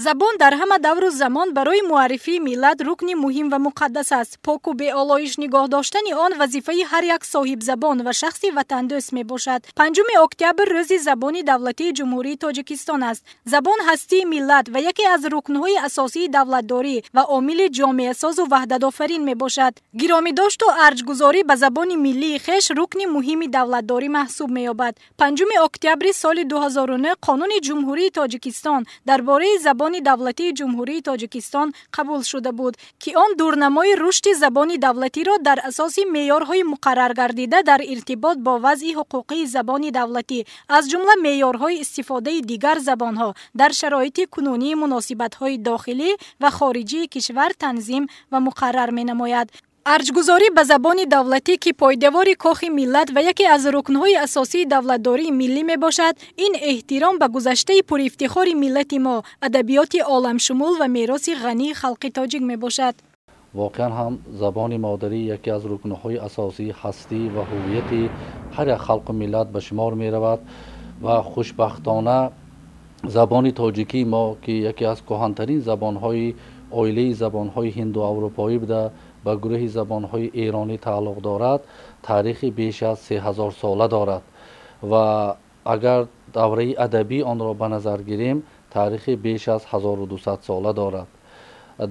Забон дар ҳама давру замон барои муаррифии миллат рукни муҳим ва муқаддас аст. Поку беолоиш нигоҳ доштани он вазифаи ҳар як соҳибзабон ва шахси ватандӯст мебошад. 5 октябр рӯзи забони давлатии Ҷумҳурии Тоҷикистон аст. Забон ҳастии миллат ва яке аз рукнҳои асосии давлатдорӣ ва омили ҷомеасозу ваҳдатофарин мебошад. Гиромидошту арҷгузорӣ ба забони миллии хеш рукни муҳими давлатдорӣ маҳсуб меёбад. 5 октябри соли 2009 Қонуни Ҷумҳурии Тоҷикистон дар бораи забони давлатии Ҷумҳурии Тоҷикистон қабул шуда буд, ки он дурнамои рушди забони давлатиро дар асоси меъёрҳои муқарраргардида дар иртибот бо вазъи ҳуқуқии забони давлатӣ, аз ҷумла меъёрҳои истифодаи дигар забонҳо дар шароити кунунии муносибатҳои дохилӣ ва хориҷии кишвар танзим ва муқаррар менамояд. Арҷгузорӣ ба забони давлатӣ, ки пойдевори кохи миллат ва яке аз рукнҳои асосии давлатдории миллӣ мебошад, ин эҳтиром ба гузаштаи пурифтихори миллати мо, адабиёти оламшумул ва мероси ғании халқи тоҷик мебошад. Воқеан ҳам забони модарӣ яке аз рукнҳои асосии ҳастӣ ва ҳуввияти ҳар як халқу миллат ба шумор меравад ва хушбахтона забони тоҷикии мо, ки яке аз кӯҳантарин забонҳои оилаи забонҳои ҳинду аврупоӣ буда, ба гурӯҳи забонҳои эронӣ тааллуқ дорад, таърихи беш аз 3000 сола дорад ва агар давраи адабии онро ба назар гирем, таърихи беш аз 1200 сола дорад.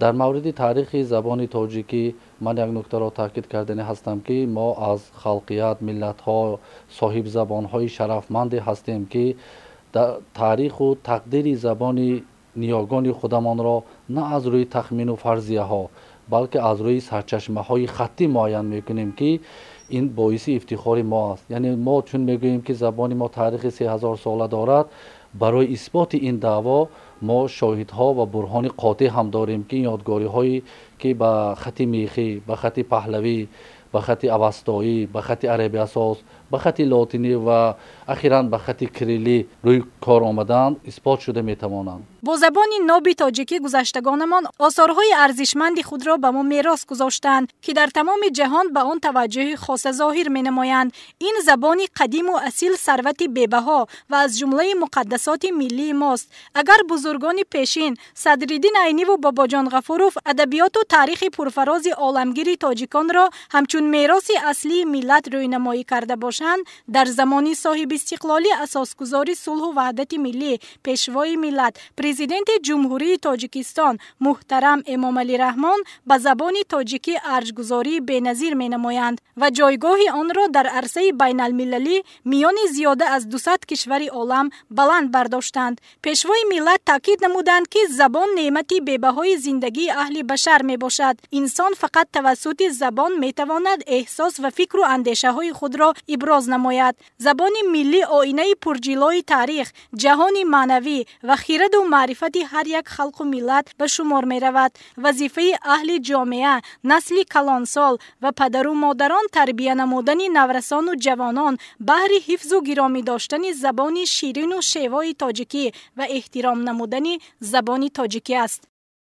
Дар мавриди таърихи забони тоҷикӣ ман як нуктаро таъкид кардани ҳастам, ки мо аз халқият, миллатҳо, соҳибзабонҳои шарафманде ҳастем, ки таъриху тақдири забони ниёгони худамонро на аз рӯи тахмину фарзияҳо, балки аз рӯи сарчашмаҳои хаттӣ муайян мекунем, ки ин боиси ифтихори мо аст. Яъне мо чун мегӯем, ки забони мо таърихи 3000 сола дорад, барои исботи ин даъво мо шоҳидҳо ва бурҳони қотеъ ҳам дорем, ки ёдгориҳое ки ба хати мехӣ, ба хати паҳлавӣ, ба хати авастоӣ, ба хати арабиасос, ба хати лотинӣ ва ахиран ба хати кириллӣ рӯи кор омадаанд, исбот шуда метавонанд. Бо забони ноби тоҷикӣ гузаштагонамон осорҳои арзишманди худро ба мо мерос гузоштанд, ки дар тамоми ҷаҳон ба он таваҷҷӯҳи хоса зоҳир менамоянд. Ин забони қадиму асил сарвати бебаҳо ва аз ҷумлаи муқаддасоти миллии мост. Агар бузургони пешин Садриддин Айниву Бобоҷон Ғафуров адабиёту таърихи пурфарози оламгири тоҷиконро ҳамчун мероси аслии миллат рӯйнамоӣ карда бошанд, дар замони соҳибистиқлолӣ асосгузори сулҳу ваҳдати миллӣ, пешвои миллат, президенти Ҷумҳурии Тоҷикистон муҳтарам Эмомалӣ Раҳмон ба забони тоҷикӣ арҷгузории беназир менамоянд ва ҷойгоҳи онро дар арсаи байналмилалӣ миёни зиёда аз 200 кишвари олам баланд бардоштанд. Пешвои миллат таъкид намуданд, ки забон неъмати бебаҳои зиндагии аҳли башар мебошад. Инсон фақат тавассути забон метавонад эҳсос ва фикру андешаҳои худро иброз намояд. Забони миллӣ оинаи пурҷилои таърих, ҷаҳони маънавӣ ва хираду маърифати ҳар як халқу миллат ба шумор меравад. Вазифаи аҳли ҷомеа, насли калонсол ва падару модарон тарбия намудани наврасону ҷавонон баҳри ҳифзу гиромӣ доштани забони ширину шевои тоҷикӣ ва эҳтиром намудани забони тоҷикӣ аст.